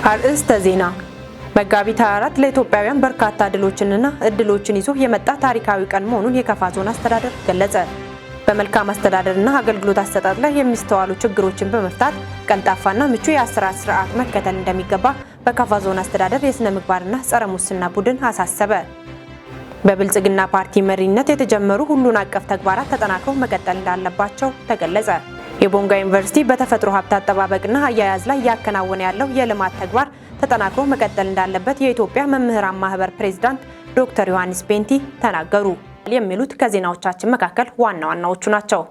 አርእስተ ዜና። መጋቢት 24 ለኢትዮጵያውያን በርካታ ድሎችንና እድሎችን ይዞ የመጣ ታሪካዊ ቀን መሆኑን የከፋ ዞን አስተዳደር ገለጸ። በመልካም አስተዳደርና አገልግሎት አሰጣጥ ላይ የሚስተዋሉ ችግሮችን በመፍታት ቀልጣፋና ምቹ የአሰራር ስርዓት መከተል እንደሚገባ በከፋ ዞን አስተዳደር የስነ ምግባርና ጸረ ሙስና ቡድን አሳሰበ። በብልጽግና ፓርቲ መሪነት የተጀመሩ ሁሉን አቀፍ ተግባራት ተጠናክረው መቀጠል እንዳለባቸው ተገለጸ። የቦንጋ ዩኒቨርሲቲ በተፈጥሮ ሀብት አጠባበቅና አያያዝ ላይ እያከናወነ ያለው የልማት ተግባር ተጠናክሮ መቀጠል እንዳለበት የኢትዮጵያ መምህራን ማህበር ፕሬዝዳንት ዶክተር ዮሐንስ ቤንቲ ተናገሩ። የሚሉት ከዜናዎቻችን መካከል ዋና ዋናዎቹ ናቸው።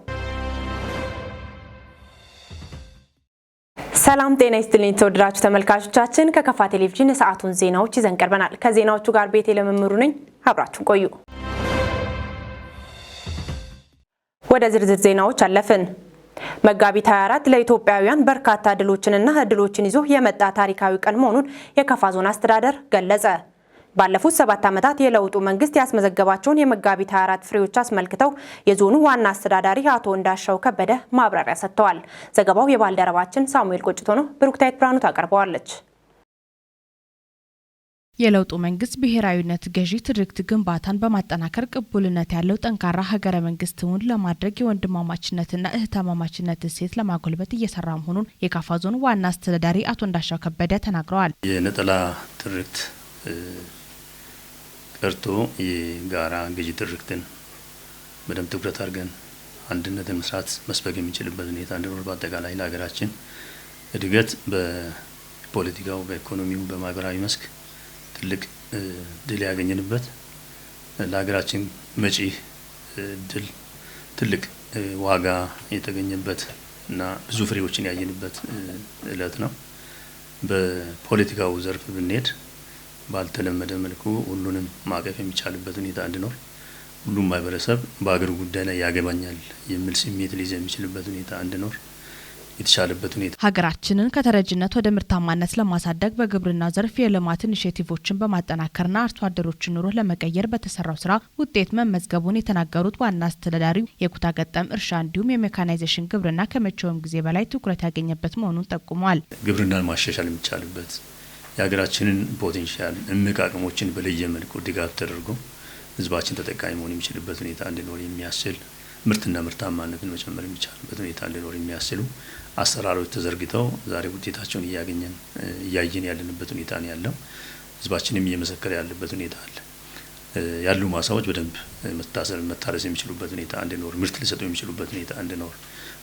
ሰላም ጤና ይስጥልኝ የተወደዳችሁ ተመልካቾቻችን፣ ከከፋ ቴሌቪዥን የሰዓቱን ዜናዎች ይዘን ቀርበናል። ከዜናዎቹ ጋር ቤቴ ለመምሩ ነኝ። አብራችሁን ቆዩ። ወደ ዝርዝር ዜናዎች አለፍን። መጋቢት 24 ለኢትዮጵያውያን በርካታ ድሎችንና እድሎችን ይዞ የመጣ ታሪካዊ ቀን መሆኑን የከፋ ዞን አስተዳደር ገለጸ። ባለፉት 7 ዓመታት የለውጡ መንግስት ያስመዘገባቸውን የመጋቢት 24 ፍሬዎች አስመልክተው የዞኑ ዋና አስተዳዳሪ አቶ እንዳሻው ከበደ ማብራሪያ ሰጥተዋል። ዘገባው የባልደረባችን ሳሙኤል ቆጭቶ ነው። ብሩክታይት ብርሃኑ ታቀርበዋለች። የለውጡ መንግስት ብሔራዊነት ገዢ ትርክት ግንባታን በማጠናከር ቅቡልነት ያለው ጠንካራ ሀገረ መንግስት እውን ለማድረግ የወንድማማችነትና እህትማማችነት እሴት ለማጎልበት እየሰራ መሆኑን የካፋ ዞን ዋና አስተዳዳሪ አቶ እንዳሻው ከበደ ተናግረዋል። የነጠላ ትርክት ቀርቶ የጋራ ገዢ ትርክትን በደንብ ትኩረት አድርገን አንድነትን መስራት መስበክ የሚችልበት ሁኔታ እንዲኖር፣ በአጠቃላይ ለሀገራችን እድገት በፖለቲካው፣ በኢኮኖሚው፣ በማህበራዊ መስክ ትልቅ ድል ያገኘንበት፣ ለሀገራችን መጪ ድል ትልቅ ዋጋ የተገኘበት እና ብዙ ፍሬዎችን ያየንበት እለት ነው። በፖለቲካው ዘርፍ ብንሄድ ባልተለመደ መልኩ ሁሉንም ማቀፍ የሚቻልበት ሁኔታ እንዲኖር፣ ሁሉም ማህበረሰብ በሀገር ጉዳይ ላይ ያገባኛል የሚል ስሜት ሊይዝ የሚችልበት ሁኔታ እንዲኖር የተቻለበት ሁኔታ። ሀገራችንን ከተረጅነት ወደ ምርታማነት ለማሳደግ በግብርና ዘርፍ የልማት ኢኒሼቲቮችን በማጠናከርና አርሶ አደሮችን ኑሮ ለመቀየር በተሰራው ስራ ውጤት መመዝገቡን የተናገሩት ዋና አስተዳዳሪው የኩታ ገጠም እርሻ እንዲሁም የሜካናይዜሽን ግብርና ከመቼውም ጊዜ በላይ ትኩረት ያገኘበት መሆኑን ጠቁመዋል። ግብርናን ማሻሻል የሚቻልበት፣ የሀገራችንን potential እምቅ አቅሞችን በለየ መልኩ ድጋፍ ተደርጎ ህዝባችን ተጠቃሚ መሆን የሚችልበት ሁኔታ እንዲኖር የሚያስችል፣ ምርትና ምርታማነትን መጨመር የሚቻልበት ሁኔታ እንዲኖር የሚያስችሉ አሰራሮች ተዘርግተው ዛሬ ውጤታቸውን እያገኘን እያየን ያለንበት ሁኔታ ነው ያለው። ህዝባችንም እየመሰከረ ያለበት ሁኔታ አለ። ያሉ ማሳዎች በደንብ መታረስ የሚችሉበት ሁኔታ እንዲኖር፣ ምርት ሊሰጡ የሚችሉበት ሁኔታ እንዲኖር፣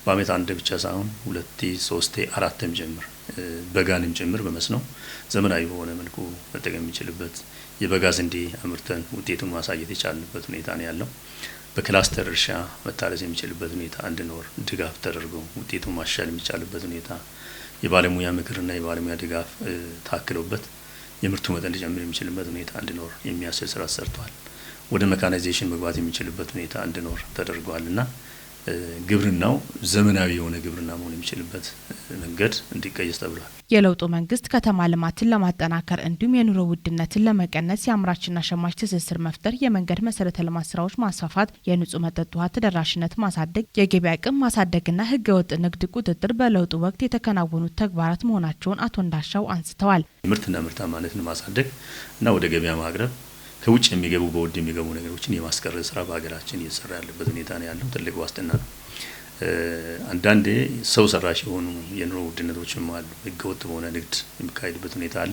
በአመት አንድ ብቻ ሳይሆን ሁለቴ፣ ሶስቴ፣ አራትም ጭምር፣ በጋንም ጭምር በመስኖ ዘመናዊ በሆነ መልኩ መጠቀም የሚችልበት፣ የበጋ ስንዴ አምርተን ውጤቱን ማሳየት የቻልንበት ሁኔታ ነው ያለው። በክላስተር እርሻ መታረስ የሚችልበት ሁኔታ እንዲኖር ድጋፍ ተደርጎ ውጤቱን ማሻሻል የሚቻልበት ሁኔታ፣ የባለሙያ ምክርና የባለሙያ ድጋፍ ታክሎበት የምርቱ መጠን ሊጨምር የሚችልበት ሁኔታ እንዲኖር የሚያስችል ስራ ተሰርቷል። ወደ መካናይዜሽን መግባት የሚችልበት ሁኔታ እንዲኖር ተደርጓል እና ግብርናው ዘመናዊ የሆነ ግብርና መሆን የሚችልበት መንገድ እንዲቀየስ ተብሏል። የለውጡ መንግስት ከተማ ልማትን ለማጠናከር እንዲሁም የኑሮ ውድነትን ለመቀነስ የአምራችና ሸማች ትስስር መፍጠር፣ የመንገድ መሰረተ ልማት ስራዎች ማስፋፋት፣ የንጹህ መጠጥ ውሃ ተደራሽነት ማሳደግ፣ የገቢ አቅም ማሳደግና ህገወጥ ንግድ ቁጥጥር በለውጡ ወቅት የተከናወኑት ተግባራት መሆናቸውን አቶ እንዳሻው አንስተዋል። ምርትና ምርታማነትን ማሳደግ እና ወደ ገበያ ማቅረብ፣ ከውጭ የሚገቡ በውድ የሚገቡ ነገሮችን የማስቀረት ስራ በሀገራችን እየተሰራ ያለበት ሁኔታ ነው ያለው። ትልቅ ዋስትና ነው። አንዳንዴ ሰው ሰራሽ የሆኑ የኑሮ ውድነቶችም አሉ። ህገወጥ በሆነ ንግድ የሚካሄድበት ሁኔታ አለ።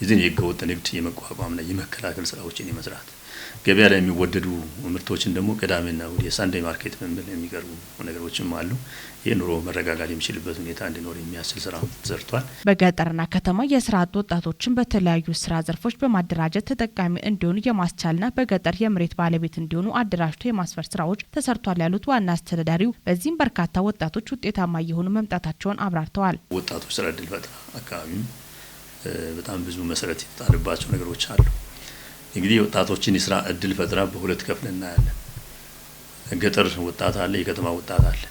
የዚህን የህገወጥ ንግድ የመቋቋምና የመከላከል ስራዎችን የመስራት፣ ገበያ ላይ የሚወደዱ ምርቶችን ደግሞ ቅዳሜና እሁድ የ Sunday market በሚል የሚቀርቡ ነገሮችም አሉ። ይህ ኑሮ መረጋጋት የሚችልበት ሁኔታ እንዲኖር የሚያስችል ስራ ተሰርቷል። በገጠርና ከተማ የስራ አጥ ወጣቶችን በተለያዩ ስራ ዘርፎች በማደራጀት ተጠቃሚ እንዲሆኑ የማስቻልና በገጠር የመሬት ባለቤት እንዲሆኑ አደራጅቶ የማስፈር ስራዎች ተሰርቷል ያሉት ዋና አስተዳዳሪው በዚህም በርካታ ወጣቶች ውጤታማ እየሆኑ መምጣታቸውን አብራርተዋል። ወጣቶች ስራ እድል ፈጠራ አካባቢም በጣም ብዙ መሰረት የተጣለባቸው ነገሮች አሉ። እንግዲህ የወጣቶችን የስራ እድል ፈጠራ በሁለት ከፍለን እናያለን። ገጠር ወጣት አለ፣ የከተማ ወጣት አለ።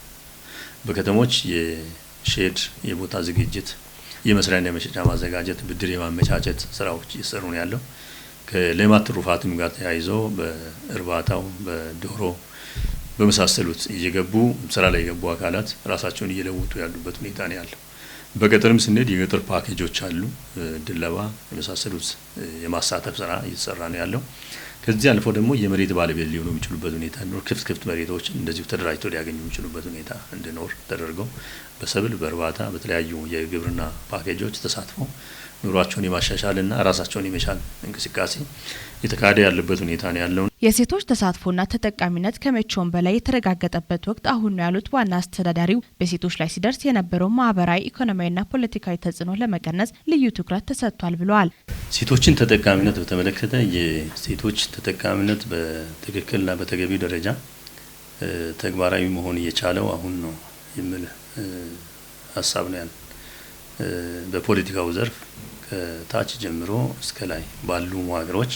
በከተሞች የሼድ የቦታ ዝግጅት፣ የመስሪያና የመሸጫ ማዘጋጀት፣ ብድር የማመቻቸት ስራዎች እየሰሩ ነው ያለው። ከሌማት ትሩፋትም ጋር ተያይዞ በእርባታው፣ በዶሮ በመሳሰሉት እየገቡ ስራ ላይ የገቡ አካላት ራሳቸውን እየለወጡ ያሉበት ሁኔታ ነው ያለው። በገጠርም ስንሄድ የገጠር ፓኬጆች አሉ። ድለባ የመሳሰሉት የማሳተፍ ስራ እየተሰራ ነው ያለው። ከዚህ አልፎ ደግሞ የመሬት ባለቤት ሊሆኑ የሚችሉበት ሁኔታ እንዲኖር፣ ክፍት ክፍት መሬቶች እንደዚሁ ተደራጅተው ሊያገኙ የሚችሉበት ሁኔታ እንዲኖር ተደርገው በሰብል፣ በእርባታ፣ በተለያዩ የግብርና ፓኬጆች ተሳትፈው ኑሯቸውን የማሻሻልና ራሳቸውን የመቻል እንቅስቃሴ የተካሄደ ያለበት ሁኔታ ነው ያለው። የሴቶች ተሳትፎና ተጠቃሚነት ከመቼውም በላይ የተረጋገጠበት ወቅት አሁን ነው ያሉት ዋና አስተዳዳሪው፣ በሴቶች ላይ ሲደርስ የነበረው ማህበራዊ፣ ኢኮኖሚያዊና ፖለቲካዊ ተጽዕኖ ለመቀነስ ልዩ ትኩረት ተሰጥቷል ብለዋል። ሴቶችን ተጠቃሚነት በተመለከተ፣ የሴቶች ተጠቃሚነት በትክክልና በተገቢው ደረጃ ተግባራዊ መሆን እየቻለው አሁን ነው የሚል ሀሳብ ነው ያለው። በፖለቲካው ዘርፍ ከታች ጀምሮ እስከ ላይ ባሉ መዋቅሮች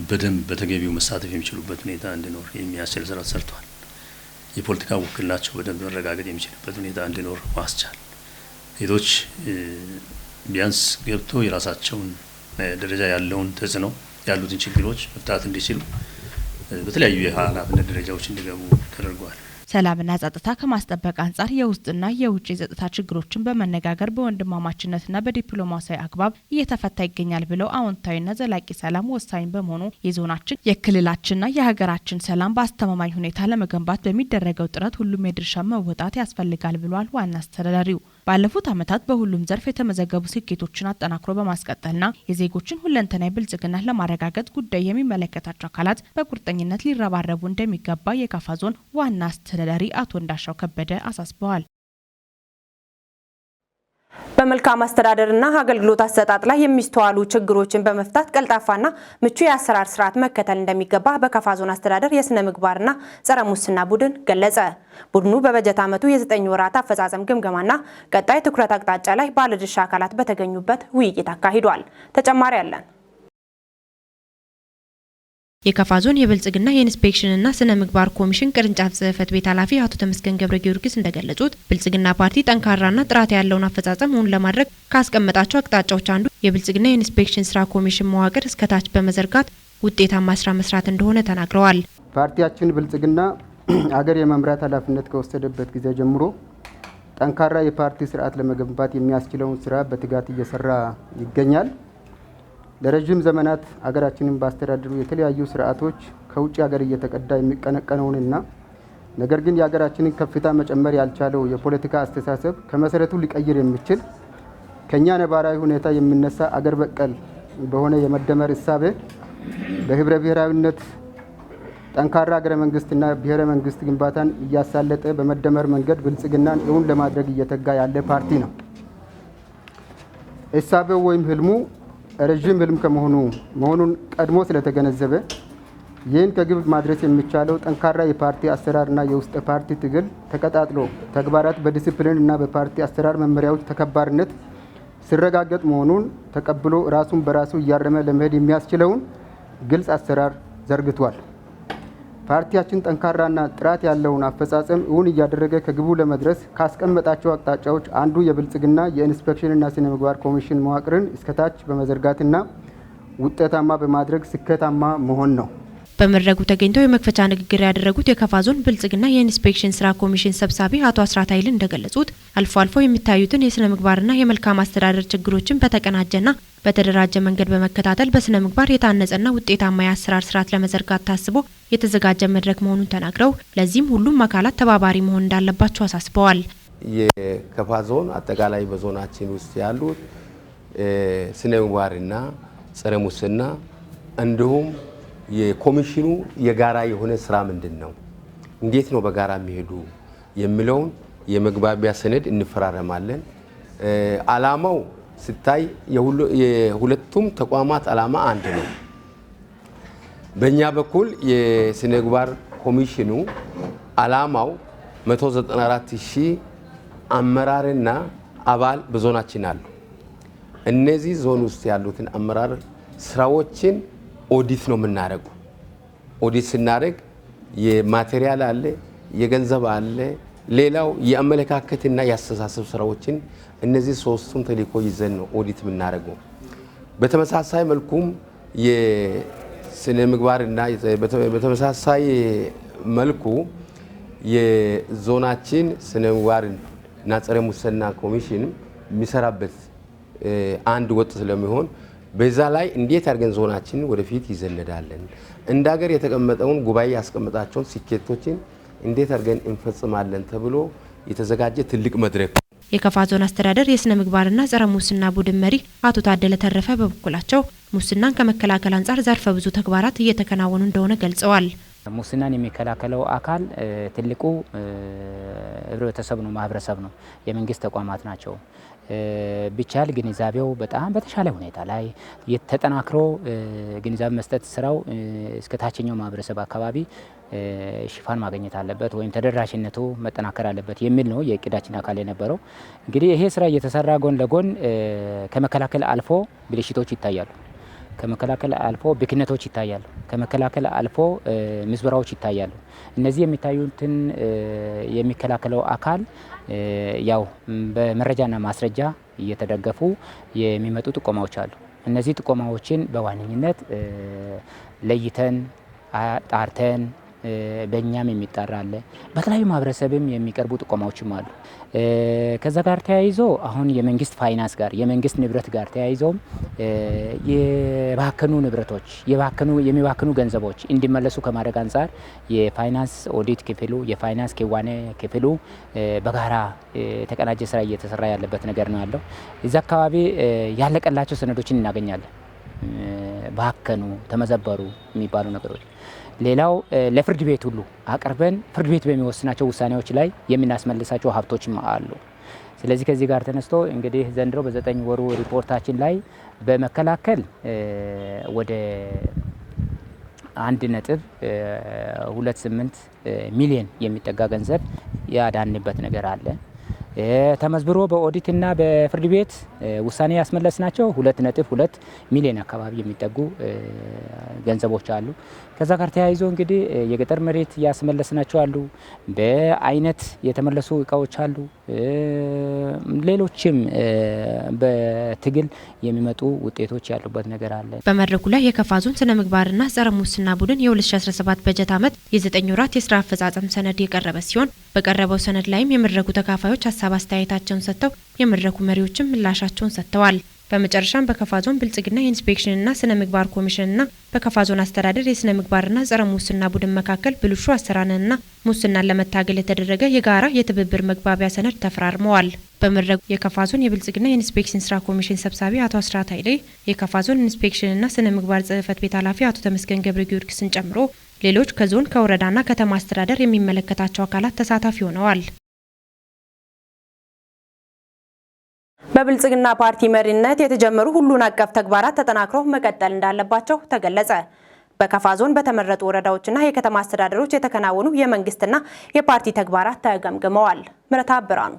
በደንብ በተገቢው መሳተፍ የሚችሉበት ሁኔታ እንዲኖር የሚያስችል ስራ ተሰርቷል። የፖለቲካ ውክልናቸው በደንብ መረጋገጥ የሚችልበት ሁኔታ እንዲኖር ማስቻል፣ ሴቶች ቢያንስ ገብቶ የራሳቸውን ደረጃ ያለውን ተጽዕኖ፣ ያሉትን ችግሮች መፍታት እንዲችሉ በተለያዩ የኃላፊነት ደረጃዎች እንዲገቡ ተደርጓል። ሰላምና ጸጥታ ከማስጠበቅ አንጻር የውስጥና የውጭ የጸጥታ ችግሮችን በመነጋገር፣ በወንድማማችነትና በዲፕሎማሲያዊ አግባብ እየተፈታ ይገኛል ብለው፣ አዎንታዊና ዘላቂ ሰላም ወሳኝ በመሆኑ የዞናችን፣ የክልላችንና የሀገራችን ሰላም በአስተማማኝ ሁኔታ ለመገንባት በሚደረገው ጥረት ሁሉም የድርሻ መወጣት ያስፈልጋል ብለዋል ዋና አስተዳዳሪው። ባለፉት ዓመታት በሁሉም ዘርፍ የተመዘገቡ ስኬቶችን አጠናክሮ በማስቀጠልና የዜጎችን ሁለንተናዊ ብልጽግና ለማረጋገጥ ጉዳይ የሚመለከታቸው አካላት በቁርጠኝነት ሊረባረቡ እንደሚገባ የካፋ ዞን ዋና አስተዳዳሪ አቶ እንዳሻው ከበደ አሳስበዋል። በመልካም አስተዳደርና አገልግሎት አሰጣጥ ላይ የሚስተዋሉ ችግሮችን በመፍታት ቀልጣፋና ምቹ የአሰራር ስርዓት መከተል እንደሚገባ በካፋ ዞን አስተዳደር የስነ ምግባርና ጸረ ሙስና ቡድን ገለጸ። ቡድኑ በበጀት ዓመቱ የ9 ወራት አፈጻጸም ግምገማና ቀጣይ ትኩረት አቅጣጫ ላይ ባለድርሻ አካላት በተገኙበት ውይይት አካሂዷል። ተጨማሪ አለን። የካፋ ዞን የብልጽግና የኢንስፔክሽንና ስነ ምግባር ኮሚሽን ቅርንጫፍ ጽህፈት ቤት ኃላፊ አቶ ተመስገን ገብረ ጊዮርጊስ እንደገለጹት፣ ብልጽግና ፓርቲ ጠንካራና ጥራት ያለውን አፈጻጸም እውን ለማድረግ ካስቀመጣቸው አቅጣጫዎች አንዱ የብልጽግና የኢንስፔክሽን ስራ ኮሚሽን መዋቅር እስከታች በመዘርጋት ውጤታማ ስራ መስራት እንደሆነ ተናግረዋል። ፓርቲያችን ብልጽግና አገር የመምራት ኃላፊነት ከወሰደበት ጊዜ ጀምሮ ጠንካራ የፓርቲ ስርዓት ለመገንባት የሚያስችለውን ስራ በትጋት እየሰራ ይገኛል። ለረዥም ዘመናት አገራችንን ባስተዳደሩ የተለያዩ ስርዓቶች ከውጭ ሀገር እየተቀዳ የሚቀነቀነውንና ነገር ግን የሀገራችንን ከፍታ መጨመር ያልቻለው የፖለቲካ አስተሳሰብ ከመሰረቱ ሊቀይር የሚችል፣ ከኛ ነባራዊ ሁኔታ የሚነሳ፣ አገር በቀል በሆነ የመደመር እሳቤ በህብረ ብሔራዊነት ጠንካራ ሀገረ መንግስትና ብሔረ መንግስት ግንባታን እያሳለጠ በመደመር መንገድ ብልጽግናን እውን ለማድረግ እየተጋ ያለ ፓርቲ ነው። እሳቤው ወይም ህልሙ ረዥም ህልም ከመሆኑ መሆኑን ቀድሞ ስለተገነዘበ፣ ይህን ከግብ ማድረስ የሚቻለው ጠንካራ የፓርቲ አሰራርና የውስጥ ፓርቲ ትግል ተቀጣጥሎ ተግባራት በዲሲፕሊን እና በፓርቲ አሰራር መመሪያዎች ተከባሪነት ሲረጋገጥ መሆኑን ተቀብሎ ራሱን በራሱ እያረመ ለመሄድ የሚያስችለውን ግልጽ አሰራር ዘርግቷል። ፓርቲያችን ጠንካራና ጥራት ያለውን አፈጻጸም እውን እያደረገ ከግቡ ለመድረስ ካስቀመጣቸው አቅጣጫዎች አንዱ የብልጽግና የኢንስፔክሽንና ስነ ምግባር ኮሚሽን መዋቅርን እስከታች በመዘርጋትና ውጤታማ በማድረግ ስኬታማ መሆን ነው። በመድረኩ ተገኝተው የመክፈቻ ንግግር ያደረጉት የካፋ ዞን ብልጽግና የኢንስፔክሽን ስራ ኮሚሽን ሰብሳቢ አቶ አስራት ኃይል እንደገለጹት፣ አልፎ አልፎ የሚታዩትን የስነ ምግባርና የመልካም አስተዳደር ችግሮችን በተቀናጀና በተደራጀ መንገድ በመከታተል በስነ ምግባር የታነጸና ውጤታማ የአሰራር ስርዓት ለመዘርጋት ታስቦ የተዘጋጀ መድረክ መሆኑን ተናግረው፣ ለዚህም ሁሉም አካላት ተባባሪ መሆን እንዳለባቸው አሳስበዋል። የከፋ ዞን አጠቃላይ በዞናችን ውስጥ ያሉት ስነ ምግባርና ጸረ ሙስና እንዲሁም የኮሚሽኑ የጋራ የሆነ ስራ ምንድን ነው፣ እንዴት ነው በጋራ የሚሄዱ የሚለውን የመግባቢያ ሰነድ እንፈራረማለን። አላማው ሲታይ የሁለቱም ተቋማት አላማ አንድ ነው። በእኛ በኩል የስነ ምግባር ኮሚሽኑ አላማው 194 ሺህ አመራርና አባል በዞናችን አሉ። እነዚህ ዞን ውስጥ ያሉትን አመራር ስራዎችን ኦዲት ነው የምናደርገው። ኦዲት ስናደርግ የ material አለ፣ የገንዘብ አለ፣ ሌላው የአመለካከትና የአስተሳሰብ ስራዎችን፣ እነዚህ ሶስቱን ተልዕኮ ይዘን ነው ኦዲት የምናደርገው። በተመሳሳይ መልኩም የስነ ምግባርና በተመሳሳይ መልኩ የዞናችን ስነ ምግባርን እና ጸረ ሙስና ኮሚሽን የሚሰራበት አንድ ወጥ ስለሚሆን በዛ ላይ እንዴት አድርገን ዞናችንን ወደፊት ይዘነዳለን፣ እንደ ሀገር የተቀመጠውን ጉባኤ ያስቀመጣቸውን ስኬቶችን እንዴት አድርገን እንፈጽማለን ተብሎ የተዘጋጀ ትልቅ መድረክ። የከፋ ዞን አስተዳደር የስነ ምግባርና ጸረ ሙስና ቡድን መሪ አቶ ታደለ ተረፈ በበኩላቸው ሙስናን ከመከላከል አንጻር ዘርፈ ብዙ ተግባራት እየተከናወኑ እንደሆነ ገልጸዋል። ሙስናን የሚከላከለው አካል ትልቁ ህብረተሰብ ነው፣ ማህበረሰብ ነው፣ የመንግስት ተቋማት ናቸው። ቢቻል ግንዛቤው በጣም በተሻለ ሁኔታ ላይ ተጠናክሮ ግንዛቤ መስጠት ስራው እስከ ታችኛው ማህበረሰብ አካባቢ ሽፋን ማግኘት አለበት ወይም ተደራሽነቱ መጠናከር አለበት የሚል ነው የእቅዳችን አካል የነበረው። እንግዲህ ይሄ ስራ እየተሰራ ጎን ለጎን ከመከላከል አልፎ ብልሽቶች ይታያሉ። ከመከላከል አልፎ ብክነቶች ይታያሉ። ከመከላከል አልፎ ምዝበራዎች ይታያሉ። እነዚህ የሚታዩትን የሚከላከለው አካል ያው በመረጃና ማስረጃ እየተደገፉ የሚመጡ ጥቆማዎች አሉ። እነዚህ ጥቆማዎችን በዋነኝነት ለይተን አጣርተን በእኛም የሚጣራ አለ፣ በተለያዩ ማህበረሰብም የሚቀርቡ ጥቆማዎችም አሉ። ከዛ ጋር ተያይዞ አሁን የመንግስት ፋይናንስ ጋር፣ የመንግስት ንብረት ጋር ተያይዞም የባከኑ ንብረቶች፣ የሚባክኑ ገንዘቦች እንዲመለሱ ከማድረግ አንጻር የፋይናንስ ኦዲት ክፍሉ፣ የፋይናንስ ክዋኔ ክፍሉ በጋራ የተቀናጀ ስራ እየተሰራ ያለበት ነገር ነው ያለው። እዛ አካባቢ ያለቀላቸው ሰነዶችን እናገኛለን። ባከኑ፣ ተመዘበሩ የሚባሉ ነገሮች፣ ሌላው ለፍርድ ቤት ሁሉ አቅርበን ፍርድ ቤት በሚወስናቸው ውሳኔዎች ላይ የምናስመልሳቸው ሀብቶችም አሉ። ስለዚህ ከዚህ ጋር ተነስቶ እንግዲህ ዘንድሮ በ9 ወሩ ሪፖርታችን ላይ በመከላከል ወደ 1.28 ሚሊዮን የሚጠጋ ገንዘብ ያዳንበት ነገር አለ። ተመዝብሮ በኦዲትና በፍርድ ቤት ውሳኔ ያስመለስናቸው 2.2 ሚሊዮን አካባቢ የሚጠጉ ገንዘቦች አሉ። ከዛ ጋር ተያይዞ እንግዲህ የገጠር መሬት ያስመለስናቸው አሉ። በአይነት የተመለሱ እቃዎች አሉ። ሌሎችም በትግል የሚመጡ ውጤቶች ያሉበት ነገር አለ። በመድረኩ ላይ የከፋ ዞን ስነ ምግባርና ጸረ ሙስና ቡድን የ2017 በጀት ዓመት የ9 ወራት የስራ አፈጻጸም ሰነድ የቀረበ ሲሆን፣ በቀረበው ሰነድ ላይም የመድረኩ ተካፋዮች ሀሳብ አስተያየታቸውን ሰጥተው የመድረኩ መሪዎችም ምላሻቸውን ሰጥተዋል። በመጨረሻም በከፋ ዞን ብልጽግና የኢንስፔክሽንና ስነ ምግባር ኮሚሽንና በከፋ ዞን አስተዳደር የስነ ምግባርና ጸረ ሙስና ቡድን መካከል ብልሹ አሰራርንና ሙስናን ለመታገል የተደረገ የጋራ የትብብር መግባቢያ ሰነድ ተፈራርመዋል። በመድረኩ የከፋ ዞን የብልጽግና የኢንስፔክሽን ስራ ኮሚሽን ሰብሳቢ አቶ አስራት ኃይሌ፣ የከፋ ዞን ኢንስፔክሽንና ስነ ምግባር ጽህፈት ቤት ኃላፊ አቶ ተመስገን ገብረ ጊዮርጊስን ጨምሮ ሌሎች ከዞን፣ ከወረዳና ከተማ አስተዳደር የሚመለከታቸው አካላት ተሳታፊ ሆነዋል። በብልጽግና ፓርቲ መሪነት የተጀመሩ ሁሉን አቀፍ ተግባራት ተጠናክረው መቀጠል እንዳለባቸው ተገለጸ። በከፋ ዞን በተመረጡ ወረዳዎችና የከተማ አስተዳደሮች የተከናወኑ የመንግስትና የፓርቲ ተግባራት ተገምግመዋል። ምረታ ብርሃኑ።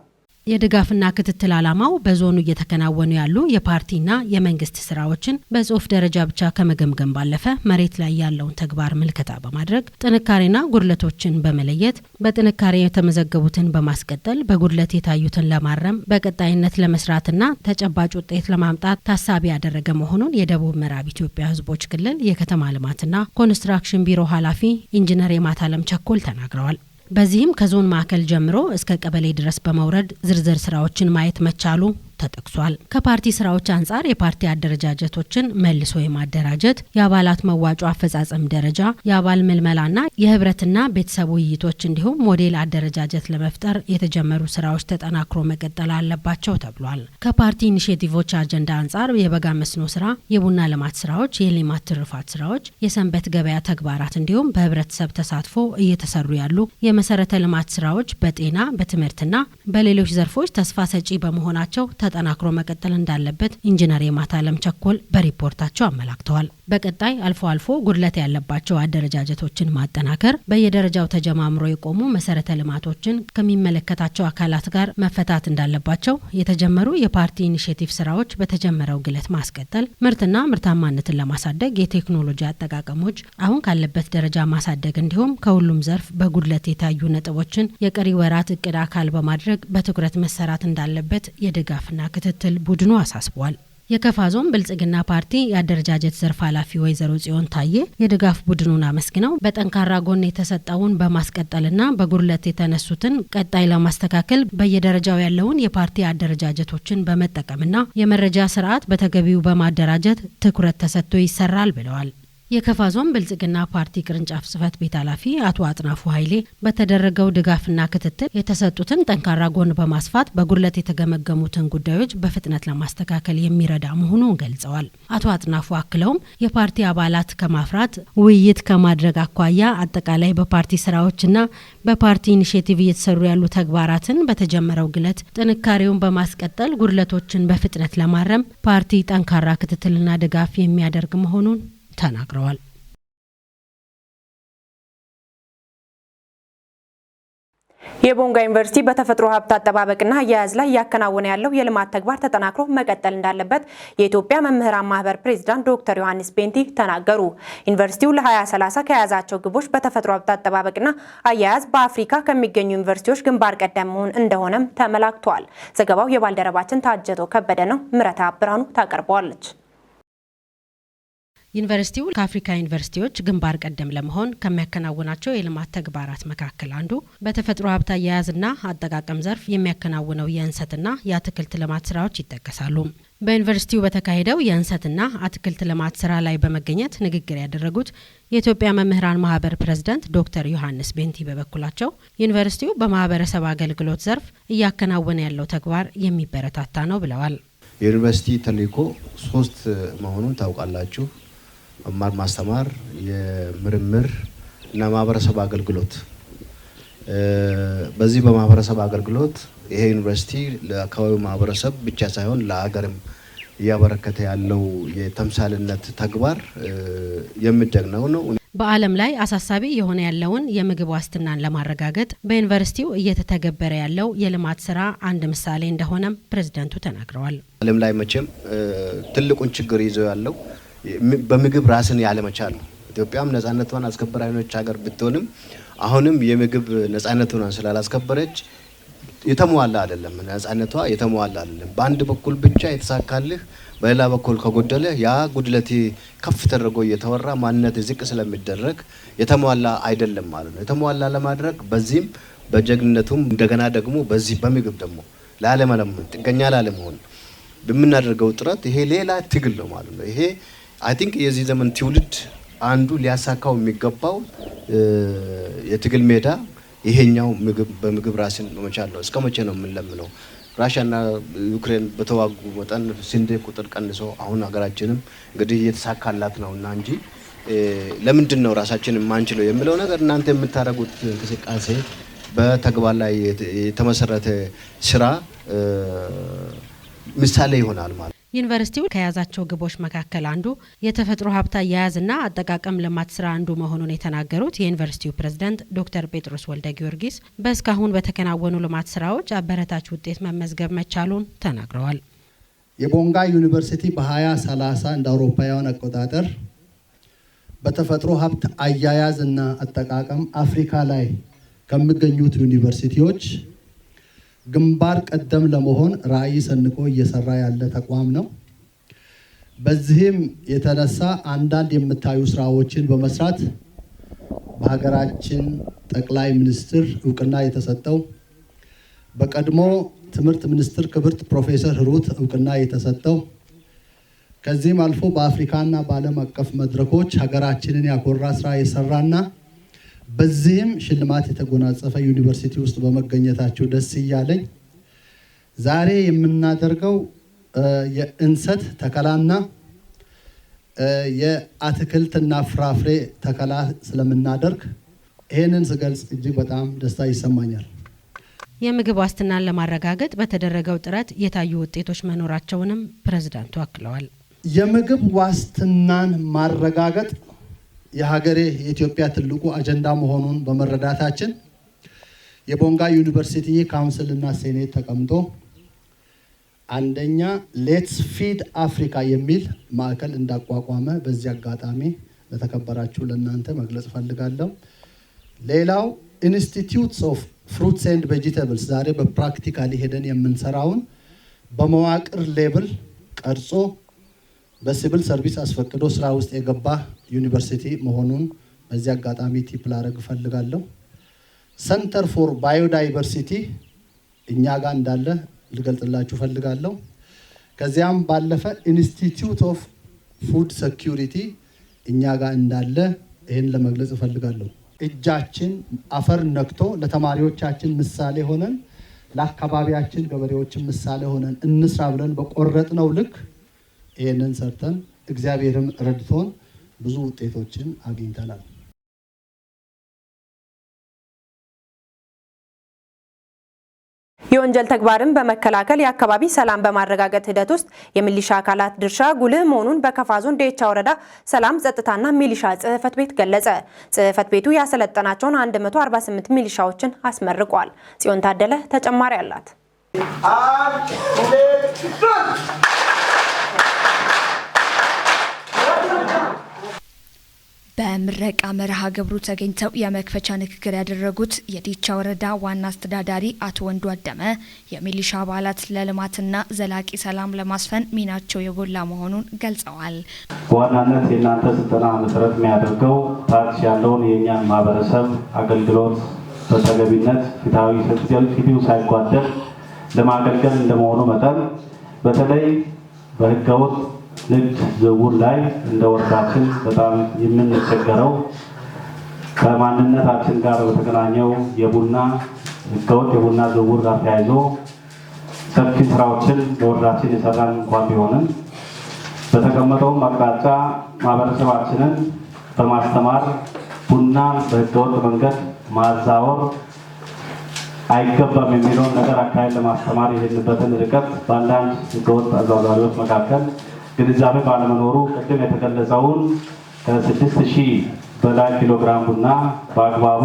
የድጋፍና ክትትል ዓላማው በዞኑ እየተከናወኑ ያሉ የፓርቲና የመንግስት ስራዎችን በጽሁፍ ደረጃ ብቻ ከመገምገም ባለፈ መሬት ላይ ያለውን ተግባር ምልከታ በማድረግ ጥንካሬና ጉድለቶችን በመለየት፣ በጥንካሬ የተመዘገቡትን በማስቀጠል በጉድለት የታዩትን ለማረም በቀጣይነት ለመስራትና ተጨባጭ ውጤት ለማምጣት ታሳቢ ያደረገ መሆኑን የደቡብ ምዕራብ ኢትዮጵያ ሕዝቦች ክልል የከተማ ልማትና ኮንስትራክሽን ቢሮ ኃላፊ ኢንጂነር የማታለም ቸኮል ተናግረዋል። በዚህም ከዞን ማዕከል ጀምሮ እስከ ቀበሌ ድረስ በመውረድ ዝርዝር ስራዎችን ማየት መቻሉ ተጠቅሷል። ከፓርቲ ስራዎች አንጻር የፓርቲ አደረጃጀቶችን መልሶ የማደራጀት፣ የአባላት መዋጮ አፈጻጸም ደረጃ፣ የአባል ምልመላና የህብረትና ቤተሰብ ውይይቶች እንዲሁም ሞዴል አደረጃጀት ለመፍጠር የተጀመሩ ስራዎች ተጠናክሮ መቀጠል አለባቸው ተብሏል። ከፓርቲ initiative ኦች አጀንዳ አንጻር የበጋ መስኖ ስራ፣ የቡና ልማት ስራዎች፣ የሌማት ትሩፋት ስራዎች፣ የሰንበት ገበያ ተግባራት እንዲሁም በህብረተሰብ ተሳትፎ እየተሰሩ ያሉ የመሰረተ ልማት ስራዎች በጤና፣ በትምህርትና በሌሎች ዘርፎች ተስፋ ሰጪ በመሆናቸው ተጠናክሮ መቀጠል እንዳለበት ኢንጂነር የማታለም ቸኮል በሪፖርታቸው አመላክተዋል። በቀጣይ አልፎ አልፎ ጉድለት ያለባቸው አደረጃጀቶችን ማጠናከር፣ በየደረጃው ተጀማምሮ የቆሙ መሰረተ ልማቶችን ከሚመለከታቸው አካላት ጋር መፈታት እንዳለባቸው፣ የተጀመሩ የፓርቲ initiative ስራዎች በተጀመረው ግለት ማስቀጠል፣ ምርትና ምርታማነትን ለማሳደግ የቴክኖሎጂ አጠቃቀሞች አሁን ካለበት ደረጃ ማሳደግ እንዲሁም ከሁሉም ዘርፍ በጉድለት የታዩ ነጥቦችን የቀሪ ወራት እቅድ አካል በማድረግ በትኩረት መሰራት እንዳለበት የድጋፍና ክትትል ቡድኑ አሳስቧል። የከፋ ዞን ብልጽግና ፓርቲ የአደረጃጀት ዘርፍ ኃላፊ ወይዘሮ ጽዮን ታዬ የድጋፍ ቡድኑን አመስግነው በጠንካራ ጎን የተሰጠውን በማስቀጠልና በጉድለት የተነሱትን ቀጣይ ለማስተካከል በየደረጃው ያለውን የፓርቲ አደረጃጀቶችን በመጠቀምና የመረጃ ስርዓት በተገቢው በማደራጀት ትኩረት ተሰጥቶ ይሰራል ብለዋል። የከፋ ዞን ብልጽግና ፓርቲ ቅርንጫፍ ጽህፈት ቤት ኃላፊ አቶ አጥናፉ ኃይሌ በተደረገው ድጋፍና ክትትል የተሰጡትን ጠንካራ ጎን በማስፋት በጉድለት የተገመገሙትን ጉዳዮች በፍጥነት ለማስተካከል የሚረዳ መሆኑን ገልጸዋል። አቶ አጥናፉ አክለውም የፓርቲ አባላት ከማፍራት ውይይት ከማድረግ አኳያ አጠቃላይ በፓርቲ ስራዎችና በፓርቲ initiative እየተሰሩ ያሉ ተግባራትን በተጀመረው ግለት ጥንካሬውን በማስቀጠል ጉድለቶችን በፍጥነት ለማረም ፓርቲ ጠንካራ ክትትልና ድጋፍ የሚያደርግ መሆኑን ተናግረዋል። የቦንጋ ዩኒቨርሲቲ በተፈጥሮ ሀብት አጠባበቅና አያያዝ ላይ እያከናወነ ያለው የልማት ተግባር ተጠናክሮ መቀጠል እንዳለበት የኢትዮጵያ መምህራን ማህበር ፕሬዚዳንት ዶክተር ዮሐንስ ቤንቲ ተናገሩ። ዩኒቨርሲቲው ለ2030 ከያዛቸው ግቦች በተፈጥሮ ሀብት አጠባበቅና አያያዝ በአፍሪካ ከሚገኙ ዩኒቨርሲቲዎች ግንባር ቀደም መሆን እንደሆነም ተመላክቷል። ዘገባው የባልደረባችን ታጀቶ ከበደ ነው። ምረታ ብርሃኑ ታቀርበዋለች። ዩኒቨርሲቲው ከአፍሪካ ዩኒቨርሲቲዎች ግንባር ቀደም ለመሆን ከሚያከናውናቸው የልማት ተግባራት መካከል አንዱ በተፈጥሮ ሀብት አያያዝና አጠቃቀም ዘርፍ የሚያከናውነው የእንሰትና የአትክልት ልማት ስራዎች ይጠቀሳሉ። በዩኒቨርሲቲው በተካሄደው የእንሰትና አትክልት ልማት ስራ ላይ በመገኘት ንግግር ያደረጉት የኢትዮጵያ መምህራን ማህበር ፕሬዝዳንት ዶክተር ዮሐንስ ቤንቲ በበኩላቸው ዩኒቨርሲቲው በማህበረሰብ አገልግሎት ዘርፍ እያከናወነ ያለው ተግባር የሚበረታታ ነው ብለዋል። የዩኒቨርሲቲ ተልዕኮ 3 መሆኑን ታውቃላችሁ። መማር ማስተማር፣ የምርምር እና ማህበረሰብ አገልግሎት። በዚህ በማህበረሰብ አገልግሎት ይሄ ዩኒቨርሲቲ ለአካባቢው ማህበረሰብ ብቻ ሳይሆን ለሀገርም እያበረከተ ያለው የተምሳሌነት ተግባር የሚደነቅ ነው። በዓለም ላይ አሳሳቢ የሆነ ያለውን የምግብ ዋስትናን ለማረጋገጥ በዩኒቨርሲቲው እየተተገበረ ያለው የልማት ስራ አንድ ምሳሌ እንደሆነም ፕሬዝዳንቱ ተናግረዋል። ዓለም ላይ መቼም ትልቁን ችግር ይዞ ያለው በምግብ ራስን ያለመቻል ነው። ኢትዮጵያም ነጻነቷን አስከበራ የሆነች ሀገር ብትሆንም አሁንም የምግብ ነጻነቷን ስላላስከበረች የተሟላ አይደለም። ነጻነቷ የተሟላ አይደለም። በአንድ በኩል ብቻ የተሳካልህ በሌላ በኩል ከጎደለ ያ ጉድለት ከፍ ተደርጎ እየተወራ ማንነት ዝቅ ስለሚደረግ የተሟላ አይደለም ማለት ነው። የተሟላ ለማድረግ በዚህም በጀግንነቱም እንደገና ደግሞ በዚህ በምግብ ደግሞ ላለመለመን ጥገኛ ላለመሆን በምናደርገው ጥረት ይሄ ሌላ ትግል ነው ማለት ነው። ይሄ I think የዚህ ዘመን ትውልድ አንዱ ሊያሳካው የሚገባው የትግል ሜዳ ይሄኛው ምግብ በምግብ ራስን መቻል ነው። እስከ መቼ ነው የምንለምነው? ራሽያና ዩክሬን በተዋጉ መጠን ስንዴ ቁጥር ቀንሶ አሁን ሀገራችንም እንግዲህ እየተሳካላት ነውና እንጂ ለምንድን ነው ራሳችንን የማንችለው የሚለው ነገር እናንተ የምታደርጉት እንቅስቃሴ በተግባር ላይ የተመሰረተ ስራ ምሳሌ ይሆናል ማለት። ዩኒቨርሲቲው ከያዛቸው ግቦች መካከል አንዱ የተፈጥሮ ሀብት አያያዝና አጠቃቀም ልማት ስራ አንዱ መሆኑን የተናገሩት የዩኒቨርሲቲው ፕሬዝዳንት ዶክተር ጴጥሮስ ወልደ ጊዮርጊስ በእስካሁን በተከናወኑ ልማት ስራዎች አበረታች ውጤት መመዝገብ መቻሉን ተናግረዋል። የቦንጋ ዩኒቨርሲቲ በ2030 እንደ አውሮፓውያን አቆጣጠር በተፈጥሮ ሀብት አያያዝና አጠቃቀም አፍሪካ ላይ ከሚገኙት ዩኒቨርሲቲዎች ግንባር ቀደም ለመሆን ራዕይ ሰንቆ እየሰራ ያለ ተቋም ነው። በዚህም የተነሳ አንዳንድ የምታዩ ስራዎችን በመስራት በሀገራችን ጠቅላይ ሚኒስትር እውቅና የተሰጠው፣ በቀድሞ ትምህርት ሚኒስትር ክብርት ፕሮፌሰር ሂሩት እውቅና የተሰጠው፣ ከዚህም አልፎ በአፍሪካና በዓለም አቀፍ መድረኮች ሀገራችንን ያኮራ ስራ የሰራና በዚህም ሽልማት የተጎናጸፈ ዩኒቨርሲቲ ውስጥ በመገኘታቸው ደስ እያለኝ ዛሬ የምናደርገው የእንሰት ተከላና የአትክልትና ፍራፍሬ ተከላ ስለምናደርግ ይህንን ስገልጽ እጅግ በጣም ደስታ ይሰማኛል። የምግብ ዋስትናን ለማረጋገጥ በተደረገው ጥረት የታዩ ውጤቶች መኖራቸውንም ፕሬዝዳንቱ አክለዋል። የምግብ ዋስትናን ማረጋገጥ የሀገሬ የኢትዮጵያ ትልቁ አጀንዳ መሆኑን በመረዳታችን የቦንጋ ዩኒቨርሲቲ council ና ሴኔት ተቀምጦ አንደኛ Let's Feed Africa የሚል ማዕከል እንዳቋቋመ በዚህ አጋጣሚ ለተከበራችሁ ለእናንተ መግለጽ እፈልጋለሁ። ሌላው Institutes of Fruits and Vegetables ዛሬ በ practically ሄደን የምንሰራውን በመዋቅር level ቀርጾ በሲቪል ሰርቪስ አስፈቅዶ ስራ ውስጥ የገባ ዩኒቨርሲቲ መሆኑን በዚህ አጋጣሚ tip ላደርግ እፈልጋለሁ። Center for biodiversity እኛ ጋር እንዳለ ልገልጽላችሁ እፈልጋለሁ። ከዚያም ባለፈ Institute of Food Security እኛ ጋር እንዳለ ይህን ለመግለጽ እፈልጋለሁ። እጃችን አፈር ነክቶ ለተማሪዎቻችን ምሳሌ ሆነን፣ ለአካባቢያችን ገበሬዎችን ምሳሌ ሆነን እንስራ ብለን በቆረጥነው ልክ ይህንን ሰርተን እግዚአብሔርም ረድቶን ብዙ ውጤቶችን አግኝተናል። የወንጀል ተግባርን በመከላከል የአካባቢ ሰላም በማረጋገጥ ሂደት ውስጥ የሚሊሻ አካላት ድርሻ ጉልህ መሆኑን በከፋ ዞን ዴቻ ወረዳ ሰላም ጸጥታና ሚሊሻ ጽሕፈት ቤት ገለጸ። ጽሕፈት ቤቱ ያሰለጠናቸውን 148 ሚሊሻዎችን አስመርቋል። ጽዮን ታደለ ተጨማሪ አላት። 1 2 3። በምረቃ መርሃ ግብሩ ተገኝተው የመክፈቻ ንግግር ያደረጉት የዲቻ ወረዳ ዋና አስተዳዳሪ አቶ ወንዱ አደመ የሚሊሻ አባላት ለልማትና ዘላቂ ሰላም ለማስፈን ሚናቸው የጎላ መሆኑን ገልጸዋል። በዋናነት የእናንተ ስልጠና መሰረት የሚያደርገው ታች ያለውን የእኛን ማህበረሰብ አገልግሎት በተገቢነት ፍትሐዊ ፍትሁ ሳይጓደል ለማገልገል እንደመሆኑ መጠን፣ በተለይ በህገወጥ ንግድ ዝውውር ላይ እንደ ወረዳችን በጣም የምንቸገረው ከማንነታችን ጋር በተገናኘው የቡና ህገወጥ የቡና ዝውውር ጋር ተያይዞ ሰፊ ስራዎችን በወረዳችን የሰራን እንኳን ቢሆንም፣ በተቀመጠውም አቅጣጫ ማህበረሰባችንን በማስተማር ቡናን በህገወጥ መንገድ ማዛወር አይገባም የሚለውን ነገር አካሄድ ለማስተማር የሄድንበትን ርቀት በአንዳንድ ህገወጥ አዘዋዋሪዎች መካከል ግንዛቤ ባለመኖሩ ቅድም የተገለጸውን ከ6,000 በላይ ኪሎ ግራም ቡና በአግባቡ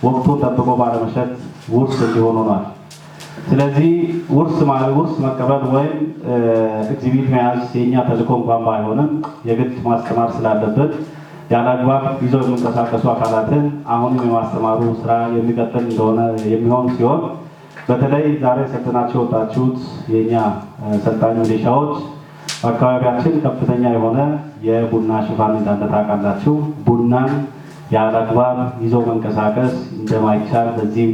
ወቅቱን ጠብቆ ባለመሸጥ ውርስ እንዲሆን ሆኗል። ስለዚህ ውርስ ውርስ መቀበል ወይም ኤግዚቢት መያዝ የእኛ ተልዕኮ እንኳን ባይሆንም፣ የግድ ማስተማር ስላለበት ያለ አግባብ ይዘው የሚንቀሳቀሱ አካላትን አሁንም የማስተማሩ ስራ የሚቀጥል እንደሆነ የሚሆን ሲሆን፣ በተለይ ዛሬ ሰልጥናችሁ የወጣችሁት የእኛ ሰልጣኝ ሚሊሻዎች በአካባቢያችን ከፍተኛ የሆነ የቡና ሽፋን እንዳለ ታውቃላችሁ። ቡናን ያለ አግባብ ይዞ መንቀሳቀስ እንደማይቻል በዚህ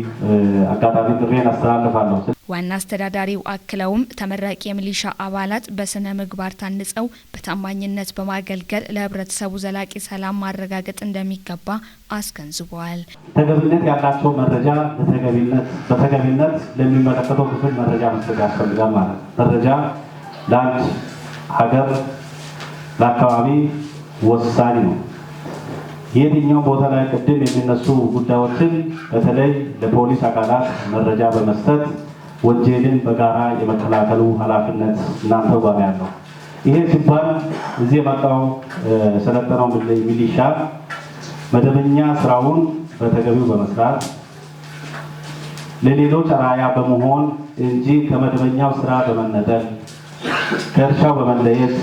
አጋጣሚ ጥሪዬን አስተላልፋለሁ። ዋና አስተዳዳሪው አክለውም ተመራቂ የሚሊሻ አባላት በስነ ምግባር ታንጸው በታማኝነት በማገልገል ለሕብረተሰቡ ዘላቂ ሰላም ማረጋገጥ እንደሚገባ አስገንዝበዋል። ተገቢነት ያላቸው መረጃ በተገቢነት ለሚመለከተው ክፍል መረጃ መስጠት ያስፈልጋል ማለት ነው። መረጃ ለአንድ ሀገር፣ ለአካባቢ ወሳኝ ነው። የትኛው ቦታ ላይ ቅድም የሚነሱ ጉዳዮችን በተለይ ለፖሊስ አካላት መረጃ በመስጠት ወንጀልን በጋራ የመከላከሉ ኃላፊነት እናንተው ጋር ያለው። ይሄ ሲባል እዚህ የመጣው የሰለጠነው ሚሊሻ መደበኛ ስራውን በተገቢው በመስራት ለሌሎች አርአያ በመሆን እንጂ ከመደበኛው ስራ በመነጠል፣ ከእርሻው በመለየት፣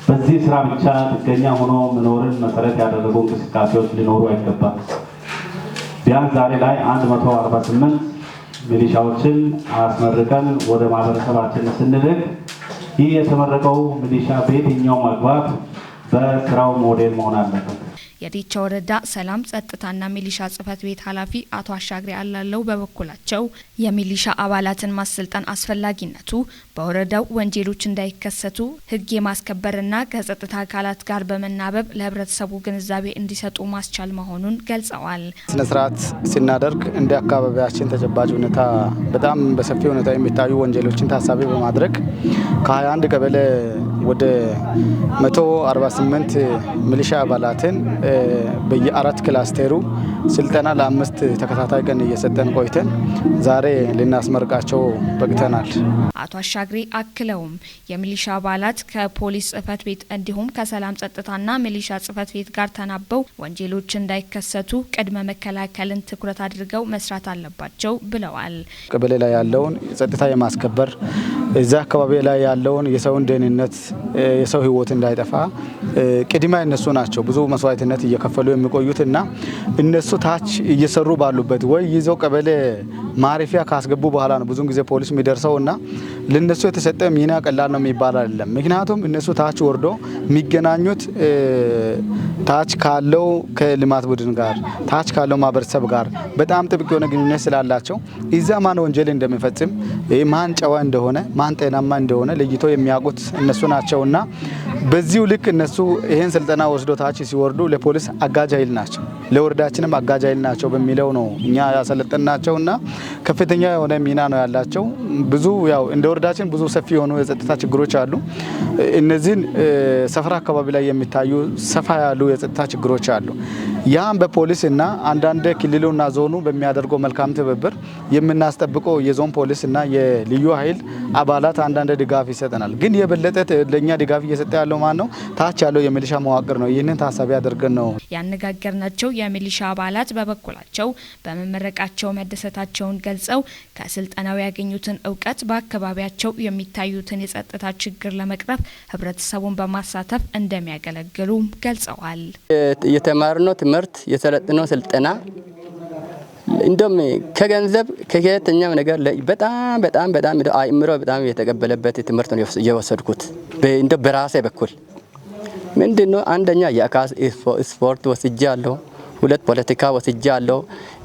በዚህ ስራ ብቻ ጥገኛ ሆኖ መኖርን መሰረት ያደረጉ እንቅስቃሴዎች ሊኖሩ አይገባም። ቢያንስ ዛሬ ላይ 148 ሚሊሻዎችን አስመርቀን ወደ ማህበረሰባችን ስንልክ ይህ የተመረቀው ሚሊሻ በየትኛውም አግባብ በስራው ሞዴል መሆን አለበት። የዲቻ ወረዳ ሰላም ጸጥታና ሚሊሻ ጽሕፈት ቤት ኃላፊ አቶ አሻግሬ አላለው በበኩላቸው የሚሊሻ አባላትን ማሰልጠን አስፈላጊነቱ በወረዳው ወንጀሎች እንዳይከሰቱ ሕግ የማስከበርና ከጸጥታ አካላት ጋር በመናበብ ለሕብረተሰቡ ግንዛቤ እንዲሰጡ ማስቻል መሆኑን ገልጸዋል። ስነ ስርዓት ስናደርግ እንደ አካባቢያችን ተጨባጭ ሁኔታ በጣም በሰፊ ሁኔታ የሚታዩ ወንጀሎችን ታሳቢ በማድረግ ከ21 ቀበሌ ወደ 148 ሚሊሻ አባላትን በየአራት ክላስተሩ ስልጠና ለ5 ተከታታይ ቀን እየሰጠን ቆይተን ዛሬ ልናስመርቃቸው በቅተናል። አቶ አሻግሬ አክለውም የሚሊሻ አባላት ከፖሊስ ጽሕፈት ቤት እንዲሁም ከሰላም ጸጥታና ሚሊሻ ጽሕፈት ቤት ጋር ተናበው ወንጀሎች እንዳይከሰቱ ቅድመ መከላከልን ትኩረት አድርገው መስራት አለባቸው ብለዋል። ቀበሌ ላይ ያለውን ጸጥታ የማስከበር፣ እዛ አካባቢ ላይ ያለውን የሰውን ደህንነት፣ የሰው ህይወት እንዳይጠፋ ቅድሚያ እነሱ ናቸው ብዙ መስዋዕትነት እየከፈሉ የሚቆዩት እና እነሱ ታች እየሰሩ ባሉበት ወይ ይዘው ቀበሌ ማረፊያ ካስገቡ በኋላ ነው ብዙን ጊዜ ፖሊስ የሚደርሰው እና ለነሱ የተሰጠ ሚና ቀላል ነው የሚባል አይደለም። ምክንያቱም እነሱ ታች ወርዶ የሚገናኙት ታች ካለው ከልማት ቡድን ጋር፣ ታች ካለው ማህበረሰብ ጋር በጣም ጥብቅ የሆነ ግንኙነት ስላላቸው እዛ ማን ወንጀል እንደሚፈጽም፣ ማን ጨዋ እንደሆነ፣ ማን ጤናማ እንደሆነ ለይቶ የሚያውቁት እነሱ ናቸውና በዚሁ ልክ እነሱ ይሄን ስልጠና ወስዶ ታች ሲወርዱ ለፖሊስ አጋዥ ኃይል ናቸው፣ ለወረዳችንም አጋዥ ኃይል ናቸው በሚለው ነው እኛ ያሰለጠንናቸውና ከፍተኛ የሆነ ሚና ነው ያላቸው። ብዙ ያው እንደ ወረዳችን ብዙ ሰፊ የሆኑ የጸጥታ ችግሮች አሉ። እነዚህን ሰፈራ አካባቢ ላይ የሚታዩ ሰፋ ያሉ የጸጥታ ችግሮች አሉ። ያም በፖሊስና አንዳንድ ክልሉና ዞኑ በሚያደርገው መልካም ትብብር የምናስጠብቀው የዞን ፖሊስና የልዩ ኃይል አባላት አንዳንድ ድጋፍ ይሰጠናል። ግን የበለጠ ለኛ ድጋፍ እየሰጠ ያለው ማን ነው? ታች ያለው የሚሊሻ መዋቅር ነው። ይህንን ታሳቢ አድርገን ነው ያነጋገርናቸው። የሚሊሻ አባላት በበኩላቸው በመመረቃቸው መደሰታቸውን ገልጸው ከስልጠናው ያገኙትን እውቀት በአካባቢያቸው የሚታዩትን የጸጥታ ችግር ለመቅረፍ ህብረተሰቡን በማሳተፍ እንደሚያገለግሉ ገልጸዋል። የተማርነው ትምህርት፣ የሰለጥነው ስልጠና እንደውም ከገንዘብ ከየትኛው ነገር በጣም በጣም በጣም አእምሮ በጣም የተቀበለበት ትምህርት ነው የወሰድኩት። እንደው በራሴ በኩል ምንድነው፣ አንደኛ የአካል ስፖርት ወስጃለሁ፣ ሁለት ፖለቲካ ወስጃለሁ።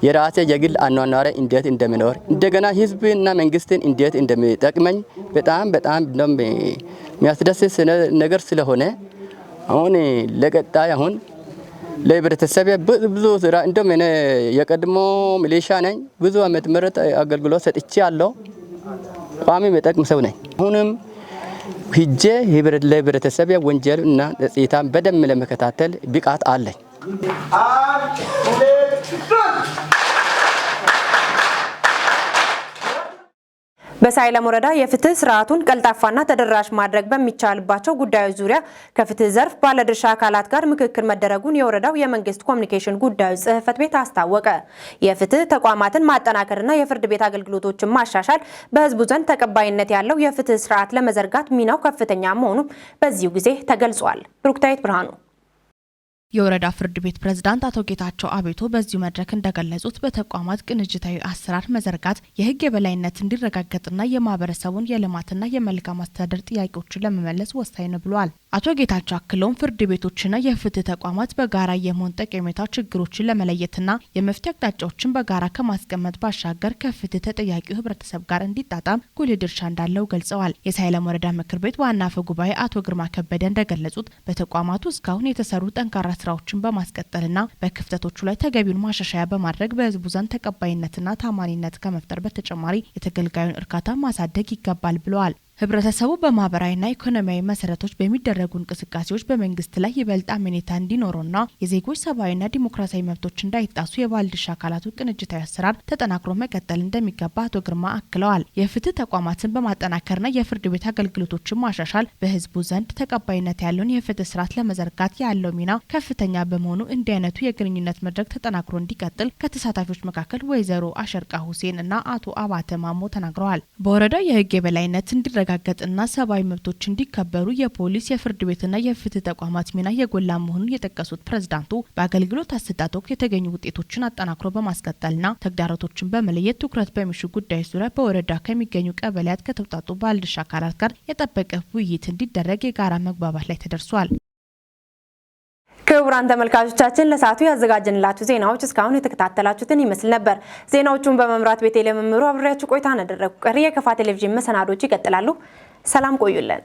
የራሴ የግል አኗኗሬ እንዴት እንደምኖር፣ እንደገና ህዝብና መንግስትን እንዴት እንደሚጠቅመኝ በጣም በጣም የሚያስደስት ነገር ስለሆነ አሁን ለቀጣይ አሁን ለህብረተሰብ ብዙ ስራ፣ እንደውም እኔ የቀድሞ ሚሊሻ ነኝ። ብዙ አመት ምርጥ አገልግሎት ሰጥቼ ያለው ቋሚ የሚጠቅም ሰው ነኝ። አሁንም ሂጄ ለህብረተሰብ ወንጀል እና ጸጥታን በደንብ ለመከታተል ብቃት አለኝ። 1፣ 2፣ 3። በሳይለም ወረዳ የፍትህ ስርዓቱን ቀልጣፋና ተደራሽ ማድረግ በሚቻልባቸው ጉዳዮች ዙሪያ ከፍትህ ዘርፍ ባለድርሻ አካላት ጋር ምክክር መደረጉን የወረዳው የመንግስት ኮሚኒኬሽን ጉዳዮች ጽህፈት ቤት አስታወቀ። የፍትህ ተቋማትን ማጠናከርና የፍርድ ቤት አገልግሎቶችን ማሻሻል በህዝቡ ዘንድ ተቀባይነት ያለው የፍትህ ስርዓት ለመዘርጋት ሚናው ከፍተኛ መሆኑም በዚሁ ጊዜ ተገልጿል። ብሩክታዊት ብርሃኑ። የወረዳ ፍርድ ቤት ፕሬዝዳንት አቶ ጌታቸው አቤቶ በዚሁ መድረክ እንደገለጹት በተቋማት ቅንጅታዊ አሰራር መዘርጋት የህግ የበላይነት እንዲረጋገጥና የማህበረሰቡን የልማትና የመልካም አስተዳደር ጥያቄዎችን ለመመለስ ወሳኝ ነው ብለዋል። አቶ ጌታቸው አክለውም ፍርድ ቤቶችና የፍትህ ተቋማት በጋራ የመሆን ጠቀሜታ ችግሮችን ለመለየትና የመፍትሄ አቅጣጫዎችን በጋራ ከማስቀመጥ ባሻገር ከፍትህ ተጠያቂው ህብረተሰብ ጋር እንዲጣጣም ጉልህ ድርሻ እንዳለው ገልጸዋል። የሳይለም ወረዳ ምክር ቤት ዋና አፈ ጉባኤ አቶ ግርማ ከበደ እንደገለጹት በተቋማቱ እስካሁን የተሰሩ ጠንካራ ስራዎችን በማስቀጠልና በክፍተቶቹ ላይ ተገቢውን ማሻሻያ በማድረግ በህዝቡ ዘንድ ተቀባይነትና ታማኒነት ከመፍጠር በተጨማሪ የተገልጋዩን እርካታ ማሳደግ ይገባል ብለዋል። ህብረተሰቡ በማህበራዊና ኢኮኖሚያዊ መሰረቶች በሚደረጉ እንቅስቃሴዎች በመንግስት ላይ ይበልጥ አመኔታ እንዲኖረውና የዜጎች ሰብአዊና ዲሞክራሲያዊ መብቶች እንዳይጣሱ የባለድርሻ አካላቱ ቅንጅታዊ አሰራር ተጠናክሮ መቀጠል እንደሚገባ አቶ ግርማ አክለዋል። የፍትህ ተቋማትን በማጠናከርና የፍርድ ቤት አገልግሎቶችን ማሻሻል በህዝቡ ዘንድ ተቀባይነት ያለውን የፍትህ ስርዓት ለመዘርጋት ያለው ሚና ከፍተኛ በመሆኑ እንዲህ አይነቱ የግንኙነት መድረክ ተጠናክሮ እንዲቀጥል ከተሳታፊዎች መካከል ወይዘሮ አሸርቃ ሁሴን እና አቶ አባተ ማሞ ተናግረዋል። በወረዳው የህግ የበላይነት እንዲረጋገጥና ሰብአዊ መብቶች እንዲከበሩ የፖሊስ፣ የፍርድ ቤትና የፍትህ ተቋማት ሚና የጎላ መሆኑን የጠቀሱት ፕሬዝዳንቱ በአገልግሎት አሰጣጥ ወቅት የተገኙ ውጤቶችን አጠናክሮ በማስቀጠልና ተግዳሮቶችን በመለየት ትኩረት በሚሹ ጉዳዮች ዙሪያ በወረዳ ከሚገኙ ቀበሌያት ከተውጣጡ ባለድርሻ አካላት ጋር የጠበቀ ውይይት እንዲደረግ የጋራ መግባባት ላይ ተደርሷል። ክቡራን ተመልካቾቻችን፣ ለሰዓቱ ያዘጋጀንላችሁ ዜናዎች እስካሁን የተከታተላችሁትን ይመስል ነበር። ዜናዎቹን በመምራት ቤቴ ለመምሩ አብሬያችሁ ቆይታ አደረግኩ። ቀሪ የከፋ ቴሌቪዥን መሰናዶች ይቀጥላሉ። ሰላም ቆዩልን።